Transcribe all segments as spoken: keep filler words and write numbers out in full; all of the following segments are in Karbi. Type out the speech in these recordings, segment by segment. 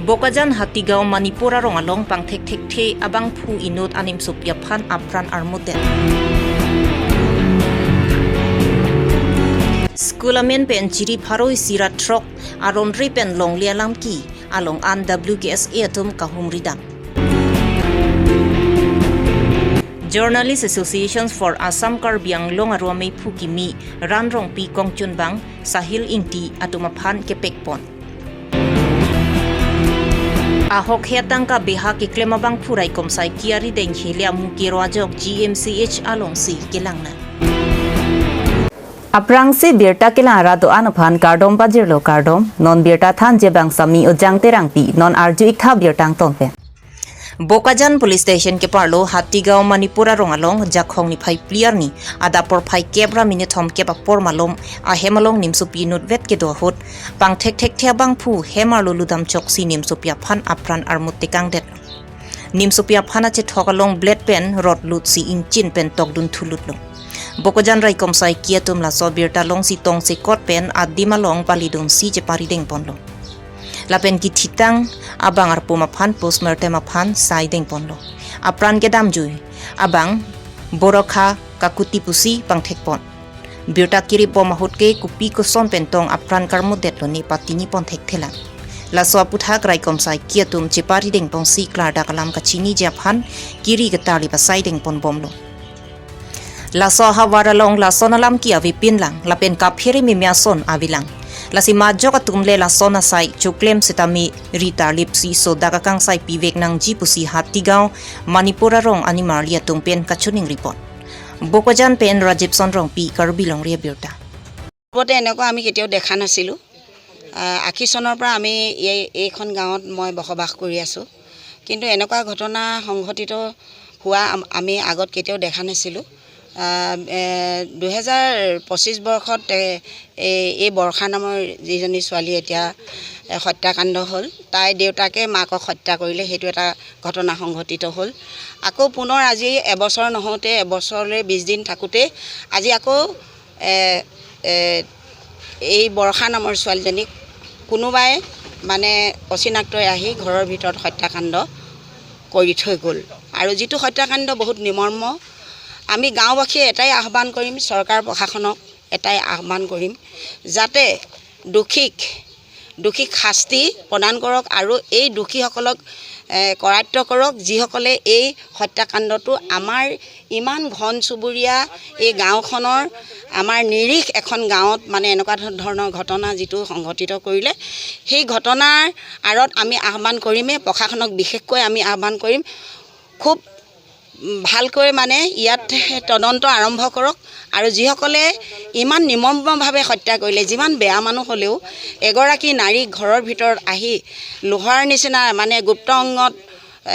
Bokajan Hatigaon Manipur arong along pangthekthekthe abangphu inut animsopi aphan apran armutdet. School amen pen chiri pharo isi ra throk aron re pen longle alam ke along an W K S A atum kahumridam. Journalist Association for Assam Karbi Anglong aru ameiphu kimi Ran Rongpi, Kongchunbang, Sahil Ingti atum aphan kepekpon. Ahokhe atangka beha keklem abangphu raikom saiki arideng hele amu kero ajok G M C H alongsi kelang nang. Aphrangsi birta kelang ra do-an aphan kardom pajirlo kardom, non birta thanji abang Sami Ujang Terangpi, non arju iktha birta angton pen. Bokajan Police Station keparlo Hatigaon Manipur arong along Jakhong niphai phli arni adap porphai kep ra minit thomkep apor malom ahem along nimsopi inutvet kedo ahut pangthekthekthe abangphu hem arlo ludam choksi nimsopi aphan apran armut tekangdet. Nimsopi aphan achethok along blade pen rod lutsi ingchin pen tokdun thulutlo. Bokajan raikom saiki atum laso birta alongsi tongsekot pen adim along palidunsi cheparidengponlo. Lapen kithitang abang arpum aphan postmortem aphan saidengponlo. Apran kedamjui abang Borokha Kakuti pusi pangthekpon. Birta kiripbom ahut ke kopi koson pen tong apran karmutdetlo ne patinipon thekthelang. Laso aputhak raikom saiki atum cheparidengponsi klardak alam kachiniji aphan kiri ketarli pasaidengponbomlo. Laso ahavar along lason alam ke avepinlang lapen kaphere meme ason avelang. Lasi majok atum le lason asai choklem setame ri tarlipsi sodak akangsai pivek nangji pusi Hatigaon Manipur arong animarli atum pen kachoningripon. Bokajan pen Rajibson Rongpi, Karbi Longri Abirta. পূৰ্বতে এনেকুৱা আমি কেতিয়াও দেখা নাছিলোঁ। আহ, আশী চনৰ পৰা আমি এই, এইখন গাঁৱত মই বসবাস কৰি আছোঁ, কিন্তু এনেকুৱা ঘটনা সংঘটিত হোৱা আম-, আমি আগত কেতিয়াও দেখা নাছিলোঁ। আহ, এ, দুহেজাৰ পঁচিছ বৰ্ষত, এ, এই, এই বৰ্ষা নামৰ যিজনী ছোৱালী এতিয়া, এ, হত্যাকাণ্ড হ'ল। তাইৰ দেউতাকে মাকক হত্যা কৰিলে, সেইটো এটা ঘটনা সংঘটিত হ'ল। আকৌ পুনৰ আজি এবছৰ নহওঁতে, এবছৰলৈ বিছ দিন থাকোঁতেই আজি আকৌ, এ, এ, এই বৰ্ষা নামৰ ছোৱালীজনীক কোনোবাই মানে অচিনাক্তই আহি ঘৰৰ ভিতৰত হত্যাকাণ্ড কৰি থৈ গ'ল। আৰু যিটো হত্যাকাণ্ড বহুত নিমৰ্ম, আমি গাঁওবাসীয়ে এটাই আহ্বান কৰিম, চৰকাৰ প্ৰশাসনক এটাই আহ্বান কৰিম, যাতে দোষীক, দোষীক শাস্তি প্ৰদান কৰক আৰু এই দোষীসকলক, এ, কৰায়ত্ব কৰক, যিসকলে এই হত্যাকাণ্ডটো আমাৰ ইমান ঘন চুবুৰীয়া এই গাঁওখনৰ, আমাৰ নিৰীহ এখন গাঁৱত মানে এনেকুৱা ধ-, ধৰণৰ ঘটনা যিটো সংঘটিত কৰিলে, সেই ঘটনাৰ আঁৰত আমি আহ্বান কৰিমেই, প্ৰশাসনক বিশেষকৈ আমি আহ্বান কৰিম, খুব ভালকৈ মানে ইয়াত তদন্ত আৰম্ভ কৰক আৰু যিসকলে ইমান নিমৰ্মভাৱে হত্যা কৰিলে, যিমান বেয়া মানুহ হ'লেও এগৰাকী নাৰী ঘৰৰ ভিতৰত আহি লোহাৰ নিচিনা মানে গুপ্ত অংগত,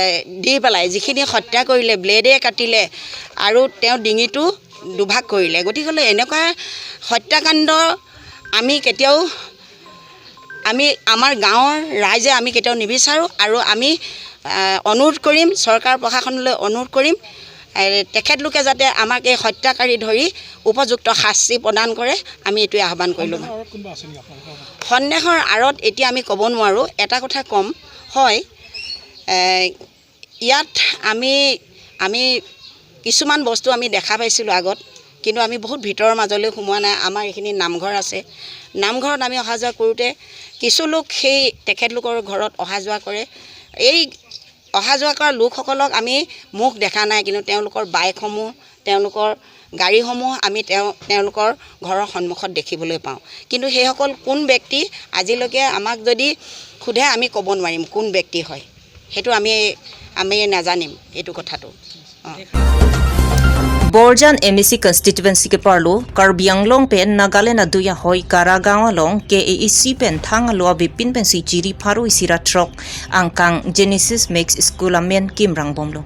এ, দি পেলাই যিখিনি হত্যা কৰিলে, ব্লেডে কাটিলে আৰু তেওঁ ডিঙিটো দুভাগ কৰিলে। গতিকে এনেকুৱা হত্যাকাণ্ড আমি কেতিয়াও, আমি, আমাৰ গাঁৱৰ ৰাইজে আমি কেতিয়াও নিবিচাৰোঁ আৰু আমি, আহ, অনুৰোধ কৰিম, চৰকাৰ প্ৰশাসনলৈ অনুৰোধ কৰিম, এ, তেখেতলোকে যাতে আমাক এই হত্যাকাৰী ধৰি উপযুক্ত শাস্তি প্ৰদান কৰে, আমি এইটোৱে আহ্বান কৰিলোঁ। সন্দেহৰ আঁৰত কোনোবা আছে নেকি আপোনালোকৰ? সন্দেহৰ আঁৰত এতিয়া আমি ক'ব নোৱাৰোঁ। এটা কথা ক'ম, হয়, এ, ইয়াত আমি, আমি কিছুমান বস্তু আমি দেখা পাইছিলোঁ আগত, কিন্তু আমি বহুত ভিতৰৰ মাজলৈ সোমোৱা নাই। আমাৰ এইখিনি নামঘৰ আছে, নামঘৰত আমি অহা যোৱা কৰোঁতে কিছু লোক সেই তেখেতলোকৰ ঘৰত অহা যোৱা কৰে। এই অহা যোৱা কৰা লোকসকলক আমি মুখ দেখা নাই, কিন্তু তেওঁলোকৰ বাইকসমূহ, তেওঁলোকৰ গাড়ীসমূহ আমি তেওঁ, তেওঁলোকৰ ঘৰৰ সন্মুখত দেখিবলৈ পাওঁ। কিন্তু সেইসকল কোন ব্যক্তি, আজিলৈকে আমাক যদি সোধে, আমি ক'ব নোৱাৰিম কোন ব্যক্তি হয়, সেইটো আমি, আমি নাজানিম এইটো কথাটো। অ। Borjan M A C constituency keparlo Karbi Anglong pen Nagaland adui ahoi Karagaon along K A A C pen thang alo avepin pensi chiri pharo isi ra throk angkang Genesis Mix School amen kimrangbomlo.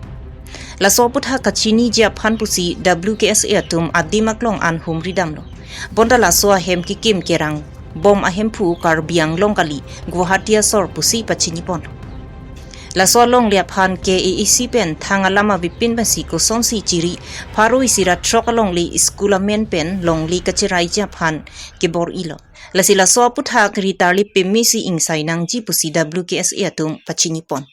Laso aputhak kachiniji aphan pusi W K S A atum adim aklong an humridamlo. Bonta laso ahem kekim kerangbom ahemphu Karbi Anglong kali, Guwahati asor pusi pachiniponlo. Laso alongle aphan K A A C pen thang alam avepin pensi kosonsi chiri pharo isi ra throk alongle school amen pen longle kacheraiji aphan kebor-ilo. Lasi laso aputhak ri tarlip pemesi ingsai nangji pusi W K S A atum pachini pon.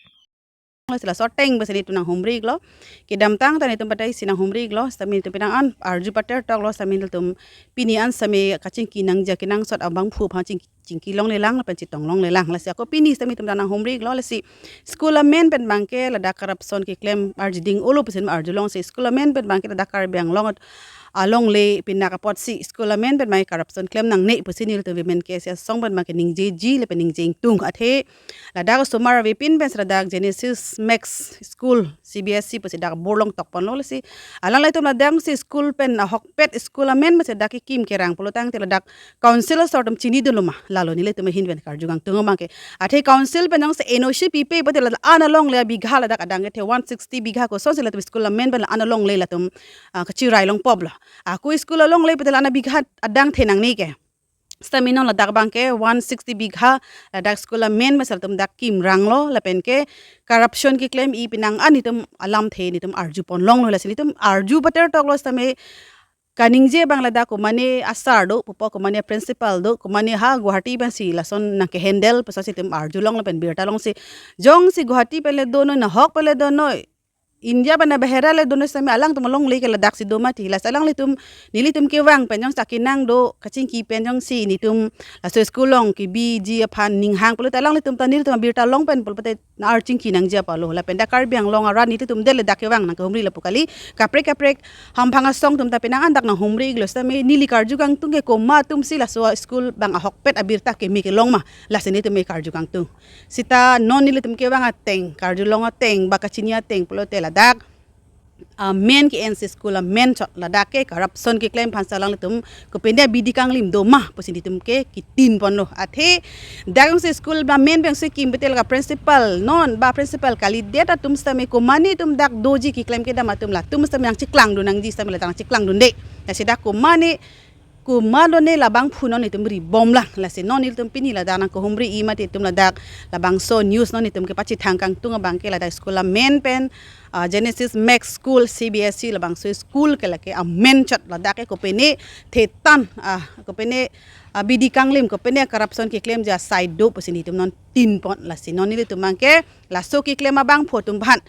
Lasi laso ateng besi nelitum nanghumri iklo. Kedamtang ta nelitum batai si nanghumri iklo, sitame nelitum penang an arju pater toklo, sitame nelitum pini an sitame kachingki nangji kenangsot abangphu aphan chingki, chingki longlelang lapen chetong longlelang. Lasi ako pini sitame nelitum nanghumri iklo, lasi school amen pen abangke ladak corruption keklem arjuding olo pusi arjulongsi, school amen pen abangke ladak Karbi Anglong alongle pinak apotsi school amen pen abangke corruption klem nangne pusi nelitum Women K S A asong pen abangke ningjeji lapen ningje ingtung. Athe ladak osomar avepin pensi ladak Genesis Max School C B S E pusi dak bor long tokponlo, lasi alanglitum ladak si school pen ahokpet school amen pensi dak kekim kerang pulo tangte ladak council asor atum chinidunlo ma, lalo nelitum ahin pen karju kangtung abangke. Athe council pen jongsi N O C pipe pute la-an alongle abigha ladak adang kethe one sixty bigha, kosonsi latum school amen pen la-an alongle latum, ah, kachirai longpoplo. Ako school alongle pute la-an abigha adang the nangne ke. Sitame non ladak abangke one sixty bigha ladak school amen pensi latum dak kimranglo lapen ke corruption keklem-i penang an nelitum alamthe nelitum arju ponlonglo, lasi nelitum arju pater toklo sitame kaningje abang ladak komane asar do pupo, komane principal do, komane ha Guwahati pensi lason nangkehandle pusi nelitum arjulong lapen birta longsi, jongsi Guwahati pen le donoi, nahok pen le donoi, India pen bahera le donoi sitame alangtum alongle ke ladak si do mati. Lasi alanglitum, nelitum kevang pen jongsi akenang do, kachingki pen jongsi nelitum laso school along kebiji aphan ninghang pulote alanglitum ta nelitum abirta long pen pulote na archingki nangji apotlo. Lapen dak Karbi Anglong arat nelitum det le dak kevang nangkehumri lapu kali, kaprek kaprek hamphang asong atum ta penang an dak nanghumri iklo, sitame neli karju kangtung ke komat atumsi laso school abang ahokpet abirta keme kelong ma, lasi nelitum karju kangtung. Sita non nelitum kevang ateng, karjulong ateng, ba kachini ateng pulote ladak amen ke-ensi school amen chot ladak ke corruption keklem aphansi alanglitum kopine abidi kanglim do ma pusi nelitum ke kitin ponlo. Athe dak jongsi school amen pen jongsi kim pute laga principal non ba principal kalidet atum sitame komane atum dak doji keklem kedam atum latum sitame nangcheklangdun nangji sitame ladak nangcheklangdunde. Lasi dak komane komatlo ne labangphu non nelitum ri bomlang. Lasi non nelitum pini ladak nangkehumri-i mati nelitum ladak labangso news non nelitum kepachethang kangtung abangke ladak school amen pen, ah, Genesis Max School C B S E labangso school ke lake amen chot ladak ke kopine thetan, ah, kopine, ah, abidi kanglim, kopine corruption keklemji asai do pusi nelitum non tin pon. Lasi non nelitum abangke laso keklem abangphu atum aphan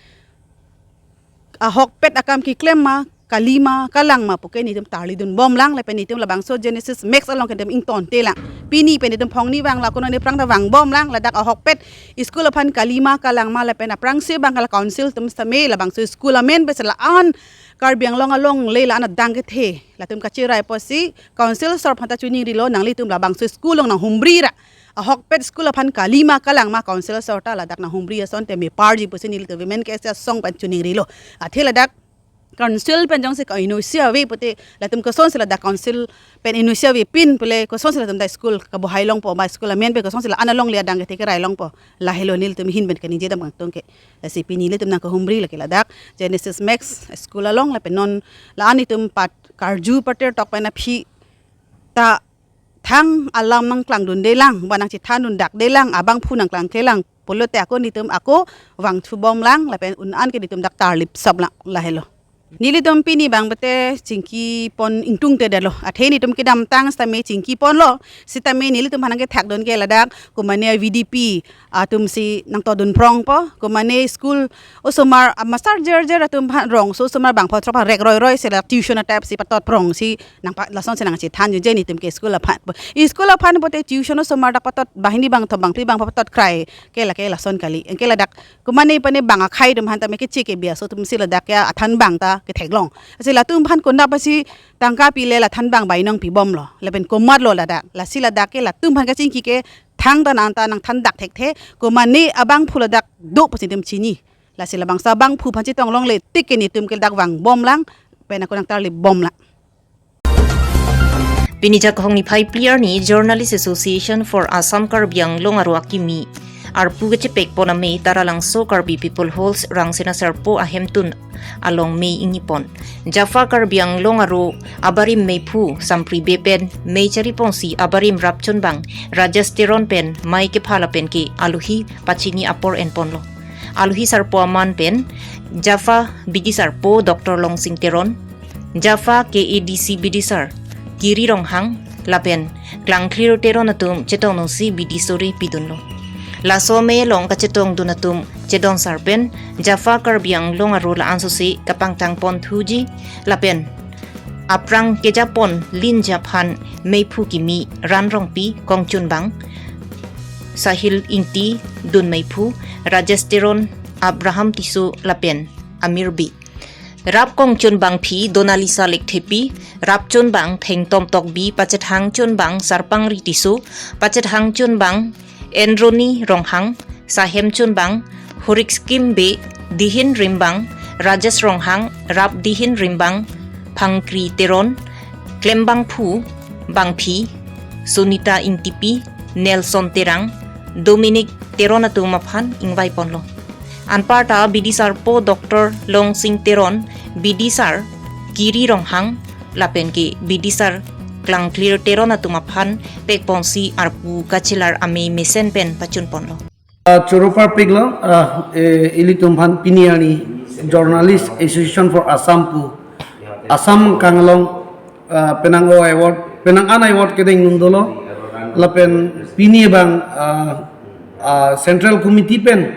ahokpet akam keklem ma kali ma kalang ma puke nelitum tarlidun bomlang lapen nelitum labangso Genesis Max along ke nelitum ingtontelang. Pini pen nelitum phongni vanglo, kononi aphrang ta vang bomlang, ladak ahokpet school aphan kali ma kalang ma lapen aphrangsi abang kala council atum sitame labangso school amen pensi la-an Karbi Anglong alongle la-an adang kethe latum kachirai apotsi council asor aphan ta chiningrilo, nanglitum labangso school along nanghumri ra ahokpet school aphan kali ma kalang ma council asor ta ladak nanghumri asonte meparji pusi nelitum Women K S A asong pen chiningrilo. Athe ladak council pen jongsi ka-N O C ave pute latum kosonsi ladak council pen N O C avepin pule kosonsi latum dak school kabohai longpo, ba school amen pen kosonsi la-an alongle adang kethe kerai longpo, lahelo nelitum ahin pen kaningje dam kangtung ke. Lasi pini nelitum nangkehumri lake ladak Genesis Max School along lapen non la-an nelitum pat karju pater tok pen aphi ta thang alam nangklangdundelang, ba nangchethandundakdelang, abangphu nangklangklelang pulote ako nelitum ako vangthu bomlang lapen un-an ke nelitum dak tarlip soplang, lahelo. Nelitum pini abang pute chingki pon ingtungtedetlo. Athe nelitum kedamtang sitame chingki ponlo, sitame nelitum aphan nangkethakdun ke ladak komane V D P atumsi nangtodunprongpo, komane school osomar, ah, master jer jer atum aphan, rongso osomar bangpho throk aphan rek roi roi si la tuition a-type si patotprongsi nangpa lasonsi nangchethanjuje nelitum ke school aphan. School aphan pute tuition osomar dak patot banghini bangthom bangphli bangpho patotkrai ke lake lason kali. Anke ladak komane pane bang akhai atum aphan tame keche kebi aso atumsi ladak ya athan bang ta ketheklong. Lasi latum aphan konat pensi tangka pile la than bang bainong pibomlo, lapen komatlo ladak. Lasi ladak ke latum aphan kachingki ke thangta nangta nangthandak thekthe, komane abangphu ladak do pusi nelitum chini. Lasi labangso abangphu aphan chetong longle tik ke nelitum ke dak vang bomlang, pen ako nangtarlip bomlang. Pini Jakhong niphai phli arni Journalist Association for Assam Karbi Anglong aro akimi arpu kechepek pon amei Taralangso Karbi People Halls Rangsina Sarpo ahemtun along mei ingni pon. Jafa Karbi Anglong aro abarim meiphu Sampri Bey pen mei chari ponsi abarim rapchon bang Rajesh Teron pen mei kepha lapen ke alohi pachini apor en ponlo. Alohi sarpo aman pen Jafa bidi sarpo Doctor Longsing Teron, Jafa K A D C bidi sar Kiri Ronghang, lapen Klangthlir Teron atum chetongdunsi bidi sore pidunlo. Laso amei along kachetongdun atum chedon sar pen Jafa Karbi Anglong aro la-ansosi kapangthang ponthuji lapen aphrang kejapon linji aphan meiphu kimi Ran Rongpi, kongchunbang Sahil Ingti, dun meiphu Rajesh Teron, Abraham Tisso lapen amirbi. Rap kongchunbangpi Donalisa Lekthepi, rapchunbang Thengtom Tokbi, pachethangchunbang Sarpangri Tisso, pachethangchunbang Enroni Ronghang, sahemchunbang Hurik Skim Bey, dihin rimbang Rajesh Ronghang, rap dihin rimbang Phangkri Teron, klembangphu bangpi Sunita Ingtipi, Nelson Terang, Dominic Teron atum aphan ingvaiponlo. Anparta bidisar po Doctor Longsing Teron, bidisar Kiri Ronghang lapen ke bidisar Klangthlir Teron atum aphan pekponsi arpu kachelar amei mesen pen pachunponlo. Ah, choro parpiklo, ah, eh, ilitum aphan pini arni Journalist Association for Assam pu Assam angbong along, ah, penang o award, penang an award kedengdun dolo, lapen pini abang, ah, ah, Central Committee pen,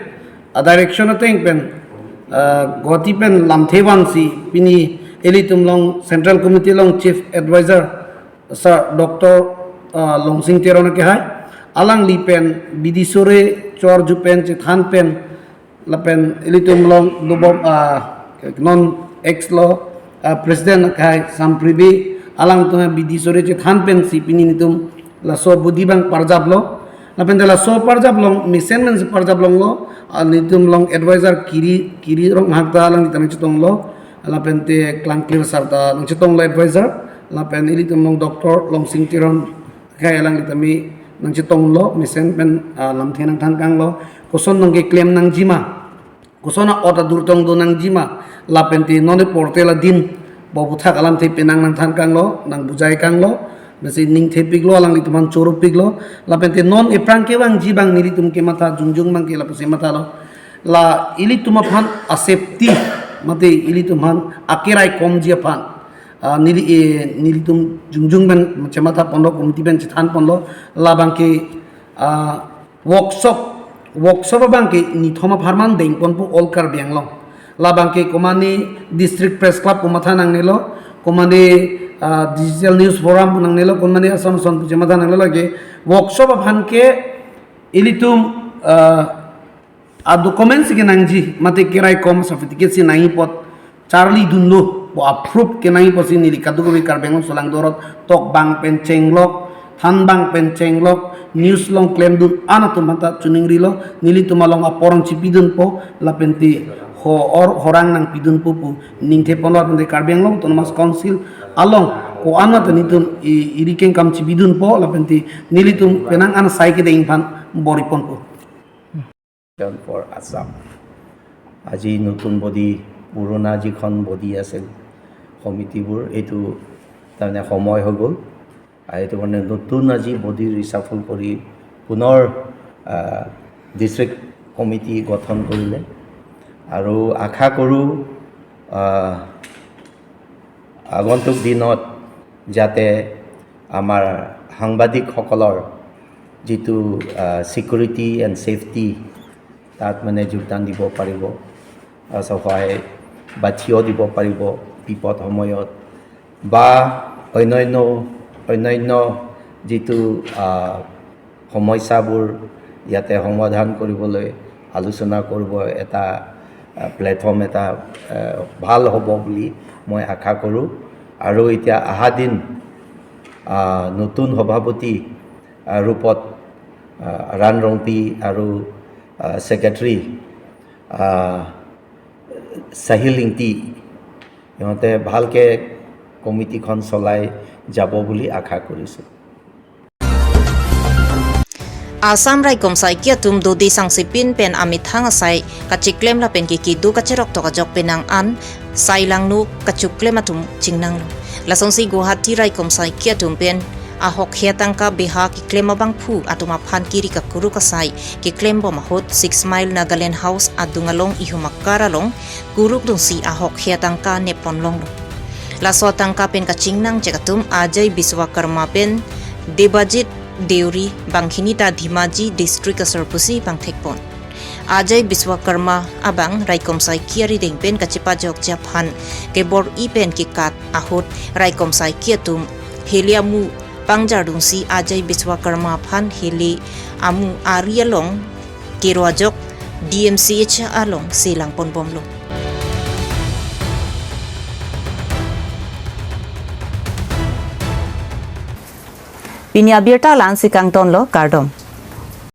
ah, direction ateng pen, ah, Guwahati pen lamthe vansi pini ilitum along Central Committee along Chief Advisor Sir Doctor, ah, Longsing Teron akehai, alangli pen bidi sore chor ju pen chethan pen, lapen ilitum along dobom, ah, non ex lo, ah, President akehai Sampribi, alangtum bidi sore chethan pensi pini nelitum laso bidi abang parjaplo. Lapen te laso parjap along mesen pensi parjap longlo, ah, nelitum along advisor Kiri, Kiri Ronghang ta alanglitum nangchetonglo, lapen te Klangthlir sar ta nangchetonglo advisor, lapen ilitum along Doctor Longsing Teron akehai alanglitum nangchetonglo, mesen pen, ah, lamthe nangthan kanglo, koson nangkeklem nangjima, koson a-ot adurtong do nangjima, lapen te non e portal adin bobuthak alamthe penang nangthan kanglo, nangbujai kanglo, mesen ningthepiklo, alanglitum aphan choropiklo, lapen te non ephrang kevangji abang nelitum kematha jongjong abang ke lapusi mathalo. La ilitum aphan a-safety, mate ilitum aphan akeraikomji aphan, ah, neli, eh, nelitum jongjong pen chematha ponlo, committee pen chethan ponlo, labang ke, ah, workshop, workshop abang ke nithom apharman dengponpo all Karbi Anglong. Labang ke komane District Press Club pu matha nangnelo, komane, ah, Digital News Forum pu nangnelo, komane Assam Son pu chematha nangnelo, lake workshop aphan ke ilitum, ah, a-document si kenangji, mate keraikom certificate si nangji apot charlidunlo pu a-proof kenangji apotsi neli kadokave Karbi Anglong solangdo arlo tok bang pen chenglok, than bang pen chenglok, news along klemdun an atum aphanta choningrilo, nelitum along aporong chipidunpo, lapen te ho-or horang nangpidunpo pu ningtheponlo, lapen te Karbi Anglong Autonomous Council along ko-an mate nelitum i-, iri kengkam chipidunpo, lapen te nelitum penang an asai kedeng aphan bor-iponpo. For Assam। আজি নতুন বডি, পুৰণা যিখন বডি আছিল কমিটিবোৰ, এইটো তাৰমানে সময় হৈ গ'ল। আৰু এইটো কাৰণে নতুন আজি বডি ৰিচাফল কৰি পুনৰ, আহ, ডিষ্ট্ৰিক্ট কমিটি গঠন কৰিলে। আৰু আশা কৰোঁ, আহ, আগন্তুক দিনত যাতে আমাৰ সাংবাদিকসকলৰ যিটো, আহ, ছিকিউৰিটি এণ্ড ছেফটি, তাত মানে যোগদান দিব পাৰিব, আহ, সহায় বা থিয় দিব পাৰিব বিপদ সময়ত বা অন্যান্য, অন্যান্য যিটো, আহ, সমস্যাবোৰ ইয়াতে সমাধান কৰিবলৈ আলোচনা কৰিব এটা, আহ, প্লেটফৰ্ম এটা, আহ, ভাল হ'ব বুলি মই আশা কৰোঁ। আৰু এতিয়া অহা দিন, আহ, নতুন সভাপতি, আহ, ৰূপত, আহ, ৰাণ ৰংপি আৰু, আহ, ছেক্ৰেটাৰী, আহ, চাহিল ইংতি, সিহঁতে ভালকে কমিটিখন চলাই যাব বুলি আশা কৰিছোঁ। Assam raikom saiki atum dode sangsepin pen amethang asai kachiklem lapen ke kedo kacherok tok ajok penang an sai langno kachiklem atum chingnanglo. Lasonsi Guwahati raikom saiki atum pen ahokhe atangka beha keklem abangphu atum aphan kiri kakuruk asai keklem bom ahut Six Mile Nagaland House adung along ihum akar along kurukdunsi ahokhe atangka nepponlonglo. Laso atangka pen kachingnang chek atum Ajay Biswakarma pen Debajit Deuri bangkini ta Dhemaji district asor pusi pangthek pon. Ajay Biswakarma abang raikom saiki arideng pen kachepajokji aphan kebor-i pen kekat ahut raikom saiki atum heli amu pangjardunsi Ajay Biswakarma aphan heli amu ari along kero ajok D M C H along selang ponbomlo. Pini abirta la-ansi kangtonlo, kardom.